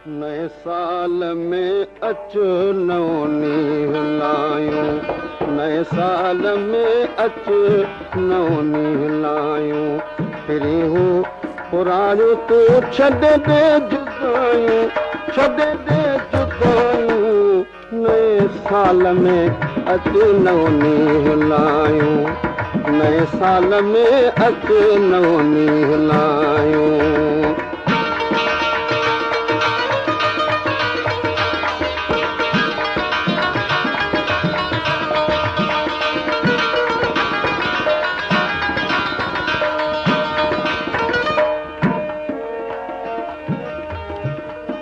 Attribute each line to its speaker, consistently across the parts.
Speaker 1: नए साल में अच नओं ॾींहुं लायूं, नए साल में अच नओं ॾींहुं लायूं। पहिरीं हू पुराणो तूं छॾे ॾे जुदायूं, छॾे ॾे जुदायूं। नए साल में अच नओं ॾींहुं लायूं, नए साल में अच नओं ॾींहुं लायूं।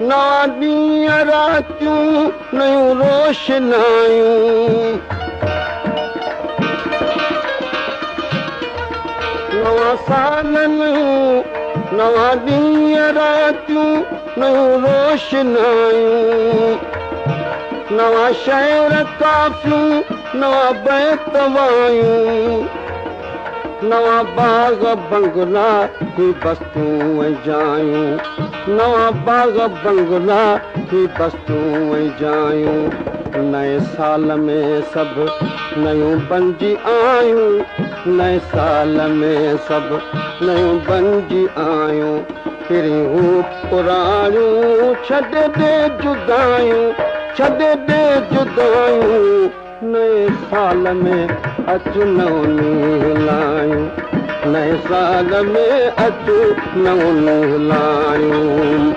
Speaker 1: नवां ॾींहं रातियूं नयूं रोशनायूं, नवां साल नयूं, नवां ॾींहं रातियूं नयूं रोशनायूं। नवां शहर काफ़ियूं, नवां बैत वायूं, नवां बाग़ बंगला ही बस्तियूं ऐं जायूं, नवां बाग़ बंगला ही बस्तियूं ऐं जायूं। नए साल में सभु नयूं बणिजी आयूं, नए साल में सभु नयूं बणिजी आयूं। पहिरीं हू पुराणियूं छॾे ॾे जुदायूं, छॾे ॾे जुदायूं। नए साल में अच नओं ॾींहुं लायूं, नए साल में अच नओं ॾींहुं लायूं।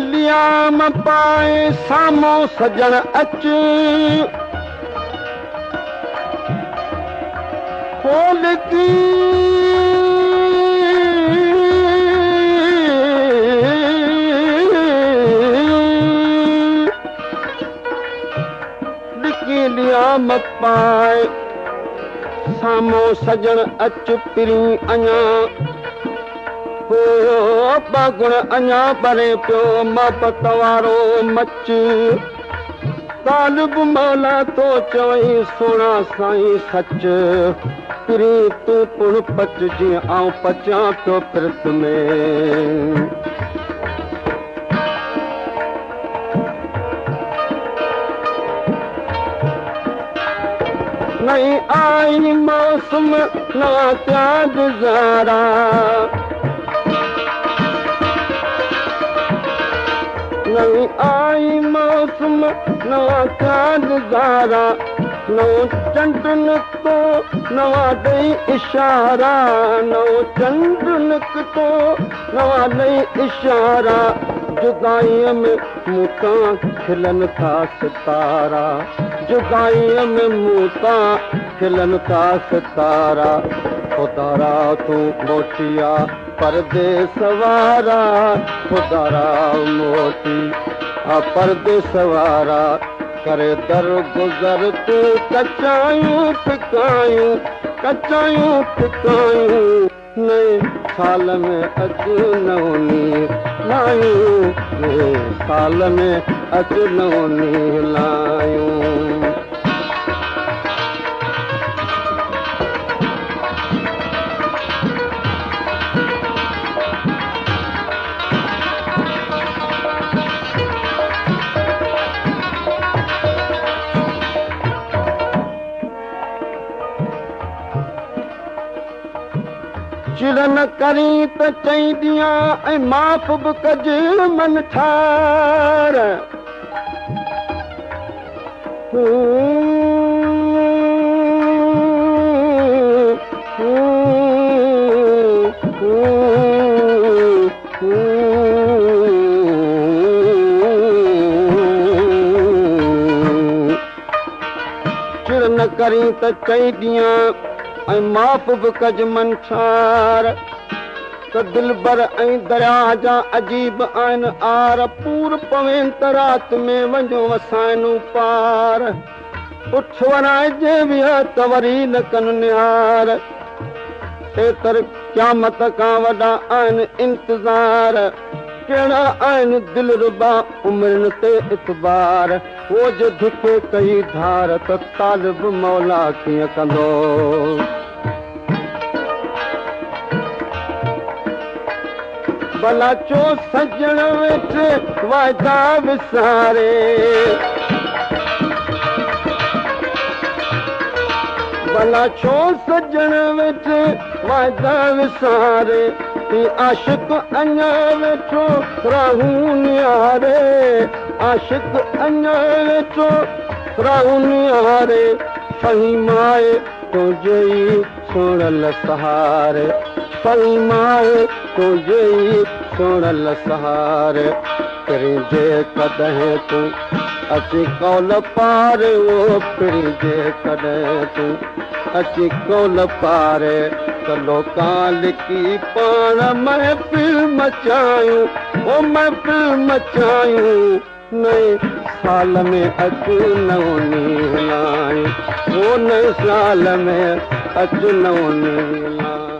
Speaker 1: लियाम पाए साम्हूं सजण अच, खोल लिखी लियाम पाए साम्हूं सजण अच। पिरीं अञा बागुण अञा परे पियो मोहबत वारो मच। तालिब मौला तो चवई सोणा साईं सच। पिरीं तूं पुण पच जीअं आउं पचां पियो पिरत में। नई आई मौसम नवां पिया गुज़ारा, नई आई मौसम नवां पिया गुज़ारा। नओं चंड निकितो नवां ॾेई इशारा, नओं चंड निकितो नवां ॾेई इशारा। जुदाईअ में मूं तां खिलनि था सितारा, जुदाईअ में मूं तां खिलनि था सितारा। ख़ुदारा तूं मोटिया परदेस वारा, ख़ुदारा मोटी आ परदेस वारा। करे दर गुज़र तूं कचायूं फिकायूं, कचायूं फिकायूं। नए साल में अच नओं ॾींहुं लायूं, नए साल में अच नओं ॾींहुं लायूं। चिड़ न करी त चई ॾियां ऐं माफ़ बि कज मन ठार। चिड़ न करी त चई ॾियां ऐं माफ़ बि कज मन ठार। त दिलबर ऐं दरिया जा अजीब आहिनि are, पूर पवेनि त राति में वञो वसाइनि पार। उठ वराइजे बि त वरी न कनि निहार। ايتر قيامت کان وڏا آهن انتظار. ڪهڙا آهن دلربا عمرن تي اعتبار. او جي ڌڪي ڪئي ڌار ته طالب مولا ڪيئن ڪندو. ڀلا ڇو سڄڻ ويٺي واعدا وساري. ڀلا ڇو سڄڻ ويٺي واعدا وساري. هي عاشق اڃا ويٺو راهون نهاري. عاشق اڃا ويٺو راهون نهاري. فهيم آهي تنهنجي ئي سهڻل سهاري. فهيم آهي تنهنجي ئي سهڻل سهاري. پرين جي ڪڏهن تون اچي قول پاري. او پرين جي ڪڏهن تون اچي قول پاري. ته لوڪان لڪي پاڻ محفل مچايون. او محفل مچايون. نئين سال ۾ اچ نئون ڏينهن لايون. او نئين سال ۾ اچ نئون ڏينهن لايون.